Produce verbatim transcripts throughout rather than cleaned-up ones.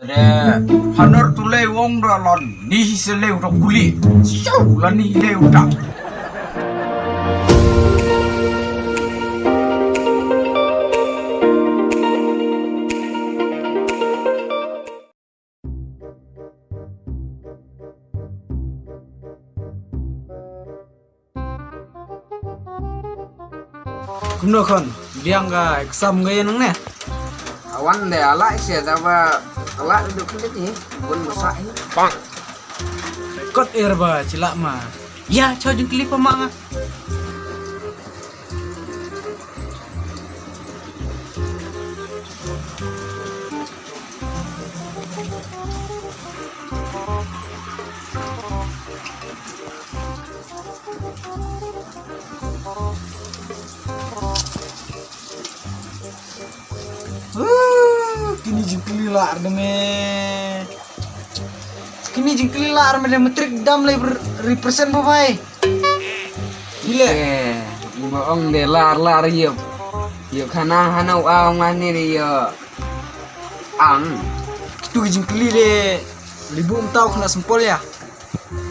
De hanor tu lei wong da lon ni hi se lei u da kuli. Siau la ni lei u da. Kumno khon, biang ka exam ka ïa nangne? Awan de, ala ise da ba, ala duk klik ni, bun masak ni. Kot er ba, chilak ma. Ya, chau jingklik pa ma nga. Uh, kini jingkylli lah ar de me. Kini jingkylli lah ar me de, matric dam lai represent pa bai. Ile. Eh, iba ong de lar lar ïoh. Ïoh khana hana u ong ani de ïoh. Ang. Kitu ki jingkylli de. Libu mtaw khana sempol ya.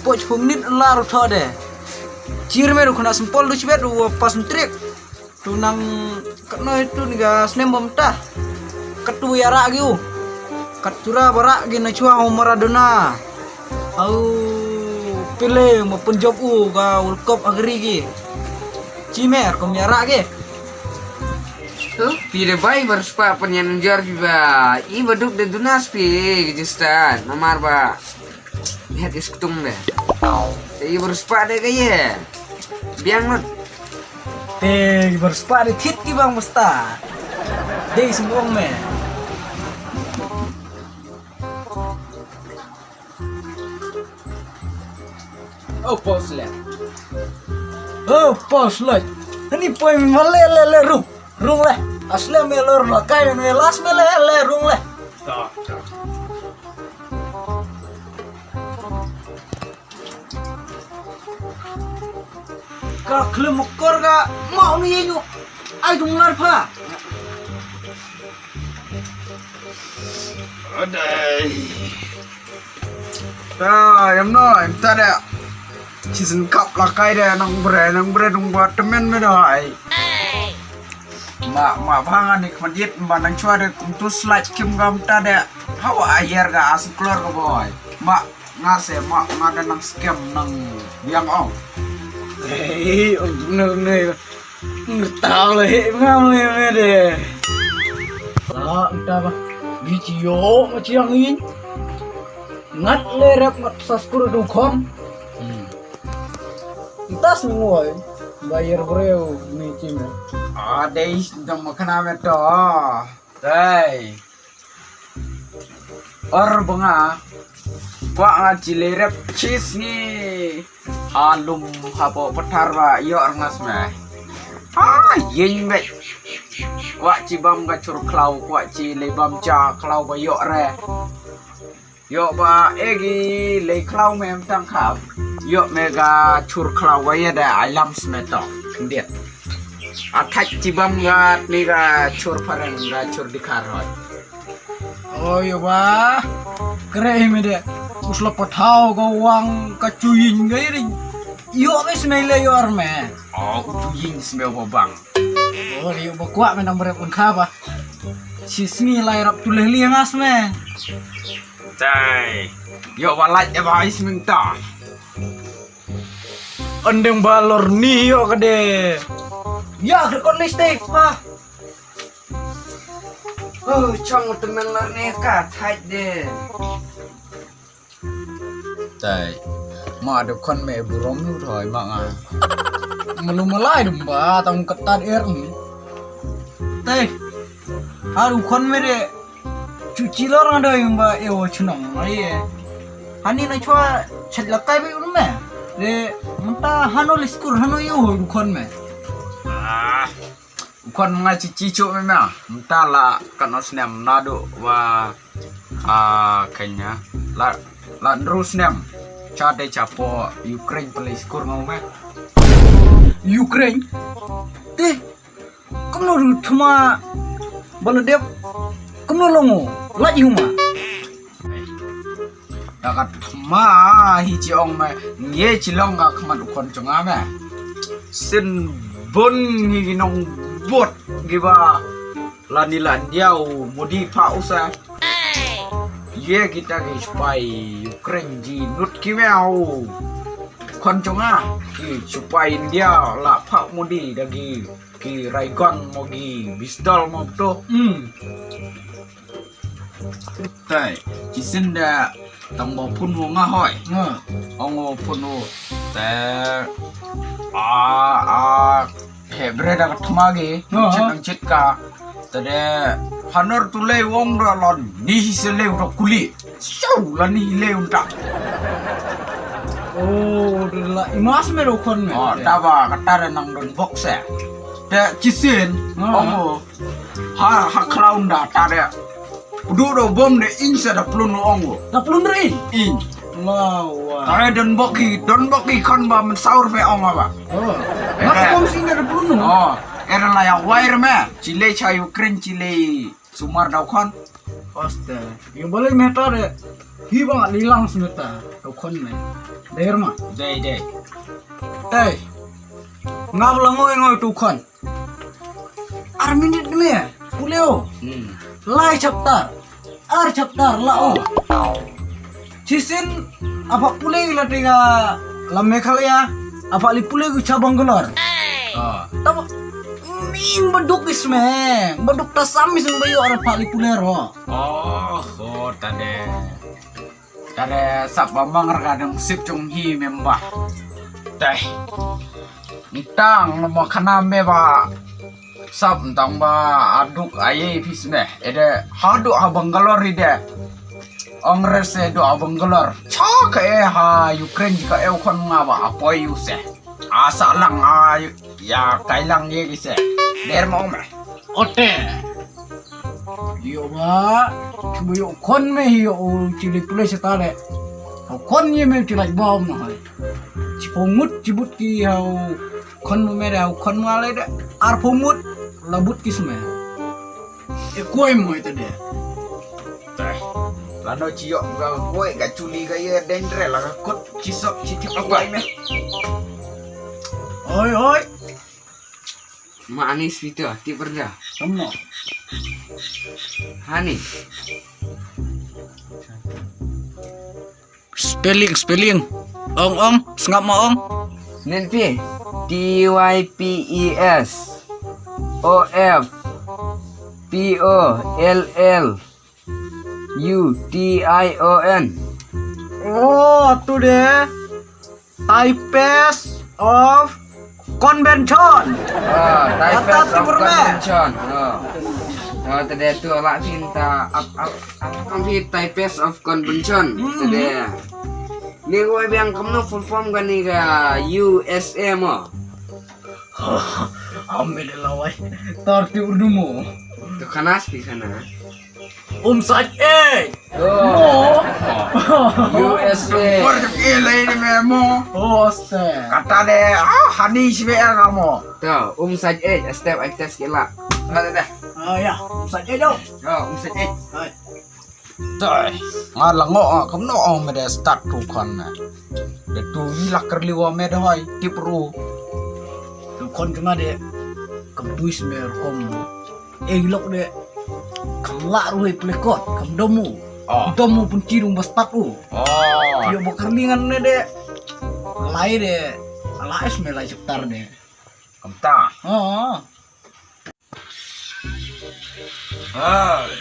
Poch pum nit lar u tho de. Chir me ru khana sempol du chibet u pas matric. Tu nang katno itu ni ga snem bom ta. Katu ya ra gi u. Kat tura bara gi na chua ho Maradona. Au Pele ma Punjab u ga World Cup agri gi. Chimer kom ya ra gi. Tu pi de bai bar spa penyan jar bi ba. I baduk de dunas pi gi jistan. Mamar ba. Lihat is ketung de. Te i bar spa de ga ye. Biang lut. Te i bar spa de thit ki bang basta. De i sembong me. Oh, pause le. Oh, pause le. Ani poi ma le le le ru. Rung le. Asle me lor no kai me las me le le rung le. Ka khlem kor ka mau ni yu. Ai dung lar pha. Adai. Ta yam no em ta da. Season cup la kai da nang bre nang bre dung ba temen me da ai. Ma ma bhang ani khmat yit ma nang chwa de kum tu slide kim gam ta de. Hawa ayer ga as klor ga boy. Ma nga se ma nga da nang scam nang biang ong. Hei ong ne ne. Ngertaw le he ma me me de. La ta ba. Ni chi yo ma chi ang in. Ngat le rep ngat sas kur du khom. Ntas ni ngoi. Bayar breu ni chim. Ah, dei dong ma khana me to. Dei. Or banga. Kwa nga chi le rep chis ni. Alum hapo pathar ba yo ngas me. Ah, yin be. Kwa chi bam ga chur khlaw, kwa chi le bam cha khlaw ba yo re. Yo ba egi le khlaw mem tang khap. Yo me ga chur khlaw wa ya da ai lam smeto. Ndiet. Athach tibam ga ni ga chur pareng ga chur dikhar hoi. Oh yo ba. Kre hi me de. Usla pathaw ga wang ka chuyin ga iri. Yo me smele yo arme. Oh chuyin sme wa bang. Oh yo ba kwa me nang berep kha ba. Si smi lai rap tu leh liang as me. Tai. Yo ba laj e ba is minta. Andeng balor ni yo kade. Ya rekod listrik pa. Oh, chong temen lor ni ka thaj de. Tai. Ma de kon me burom yu thoi ma nga. Malu malai dum ba tang ketat er ni. Tai. Haru kon me de. Chuchi lor nga doi ba e wo chnong ai e. Hani na chwa chat la kai bi un me. De mynta hano le skur hano yo ho kon me. Ah. Kon nga chi chi chu me ma. Mynta la kan os nem na do wa. Ah, kanya. La la nru snem. Cha de cha po Ukraine pele skur ngau me. Ukraine. Te Kumno ru thma bala dep. Kumno longo laj huma. Da ka thma hi chi ong me, ngi chi long ka khmat u khon jong nga me. Sien bun ngi ki nongbud kiba lani la India u Modi phah u sa. Ye kita ki sipai Ukraine ji nud ki me u khon jong nga. Ki sipai India la phah Modi da ki, ki ray gun mo ki pistol mo to. Hmm. Tai, shisien da tang ba phun wo nga hoi. Nga. Ong wo phun wo. Te a a he bre da ka thma gi. Nga. Chit ang chit ka. Te de hanor tu lei wong da lon ni hi se leu da kuli. Sau la ni leu da. Oh, de la imas me ro khon me. Oh, da ba ka ta da nang don box eh. Te shisien. Nga. Ong wo. Ha, ha khraun da ta de. Udu do bom de in sa da plun ong wo. Da plun re in. In. Wow. Ta de don boki, don boki khon ba men saur me ong ba. Oh. Mat bom sing da plun ong. Oh. Era la ya wire me. Chile cha Ukraine chile sumar da khon. Oste. Yo bole me ta de. Hi ba lilang smeta. Da khon me. Der ma. Dei dei. Ei. Ngam la ngoi ngoi tu khon. Ar minit me, pule o. Hmm. Lai chapter. Ar chapter la o. Shisien apa pule la tiga la Meghalaya. Apa li pule gu cha Bangalore. Ah. Tama ming baduk isme. Baduk tasam isme bayu ar apa li pule ro. Oh, oh, tade. Tare sap ba mang ra ka dang sip jong hi member. Teh. Ntang mo khana me ba sap ntang ba aduk aye pis me. Ede haduk ha Bangalore ide. Ong rese do ha Bangalore. Cha ka e ha Ukraine ka e khon nga ba apoi u se. Asa lang a ya kai lang ye ki se. Der mo me. Ote. Yo ba, chuba yo khon me hi yo u chili pule se ta le. Ho khon ye me chila bom na hai. Chi po mut chi but ki ha u khon mo me de ha u khon mo le de. Ar po mut la but ki sme. E koi mo ite de. Tai. Lano chi yo ga koi ga chuli ga ye dendre la ga kut chi sok chi ti koi me. Oi oi. Ma ani sweeter, ti berda. Kamu. Honey. Spelling, spelling. Ong, ong, sngap ma ong. Nen pi. T Y P E S. O F. P O L L. U T I O N. Oh, today. Types of convention. Ah, types of convention. Oh. Oh, today tu la pinta ap ap ap types of convention. Hmm. Today. Ni ko biang kamu full form kan ni ka U S A mo. Ambil lawai. Tar ti urdu mo. Tu khanas pi khana. Um saj eh. Oh. U S A. Por ke lai ni me mo. Oh, ste. Kata de, ah, hani sibe ya kamu. Tu, um saj eh, step actors kila. Ada dah. Ah, ya, um saj eh dong. Ya, um saj eh. Hai. Dai, nga la ngo nga kam no ong me de start tu khon me. De tu wi la kerli wa me de hoi tip ru. Tu khon jong nga de kam tuis me rukom. E lok de kam la ru hoi plekot kam domu. Oh. Domu pun ci rung ba start u. Oh. Yo ba kerli ngan ne de. Lai de. Ala es me lai chapter de. Kam ta. Oh. Hai.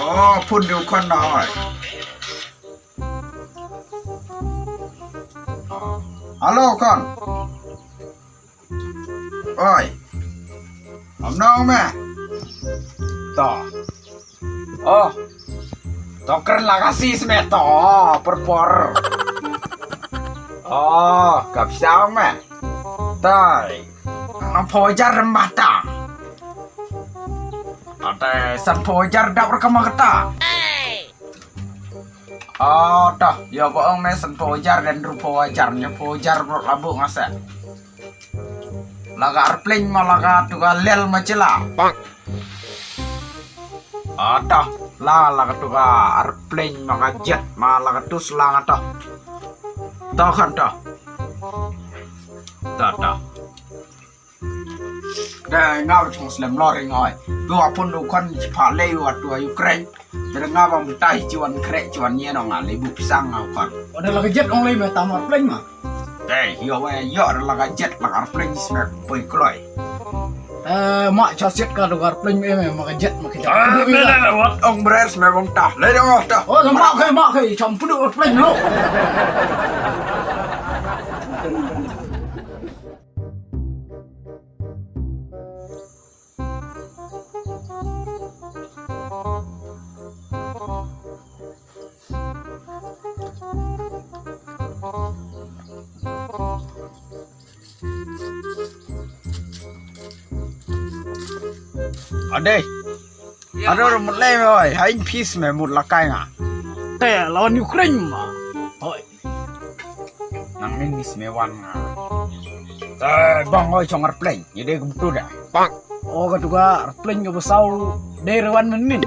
Oh, phun diu khon na hai. Hello khon. Oi. Am nong me. To. Oh. To kren la ka sis me to. Por por. Oh, kap siang me. Tai. Nang pojar mata. Ate san pojar dap rekam kata. Oh, to. Yo ba ong me san pojar dan ru pojar nya pojar bro labu ngasa. Laga airplane ma laga tu ga lel ma chila. Bang. Ata la la ka tu ka arpleng ma ka jet ma la ka tu slang ata. Ta khan ta. Ta ta. Da nga ba chung slem lor ngai. Tu apun du kon ci pha le wa tu Ukraine. Te nga ba mutai ci wan krek ci wan yen nga le bu pisang nga kon. Ada la ka jet ong le me tamar pleng ma. Te yo we yo ada la ka jet la ka pleng smek poi kloi. Eh, ma cha siat ka do ka pleng me me ma ka jet ma ka jet. Ah, me la wat ong brer smek ong ta. Le dong ta. Oh, ma kai ma kai cham pudu pleng lo. Ade. Ado ro mut le oi, hain peace me mut la kai nga. Te lawan Ukraine ma. Oi. Nang nin mis me wan nga. Te bang oi chong arpleng, ni de kum tu da. Bang. O ka tu ka arpleng ka basau de rewan menin.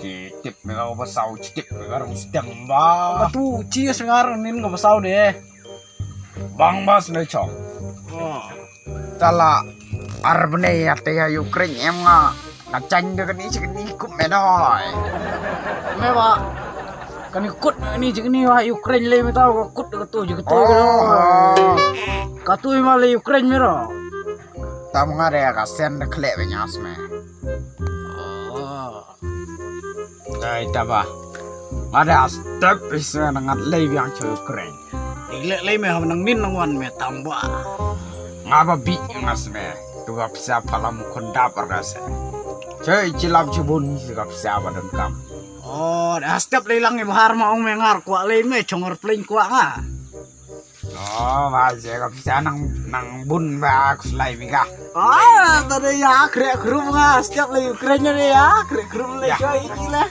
Ci tip me ka basau, ci tip me ka rong sedang ba. Ka tu ci sengar nin ka basau de. Bang bas me chong. Oh. Tala arbne ya te ya Ukraine em nga. Nga chang de kani ci kani kup me doi. Me ba. Kani kut ni ci kani wa Ukraine le me tau ka kut ka tu ci ka tu. Oh. Ka tu ma le Ukraine me ro. Tam nga de ka sen de kle be nyas me. Oh. Dai ta ba. Nga da step is na ngat lei biang cha Ukraine. Ni le lei me ha nang nin nang wan me tam ba. Nga ba bi nga sme. Tu ga pisa pala mu kon da par ga se. Che chi lam chi bun si ga pisa ba don kam. Oh, da step lei lang ni bahar ma ong me ngar kwa lei me chong arpleng kwa nga. Oh, ba je ka pisa nang nang bun ba ku slai mi ka. Ah, ta de ya krek krum nga step le Ukraine ne ya krek krum le. Ya. Choi ki le.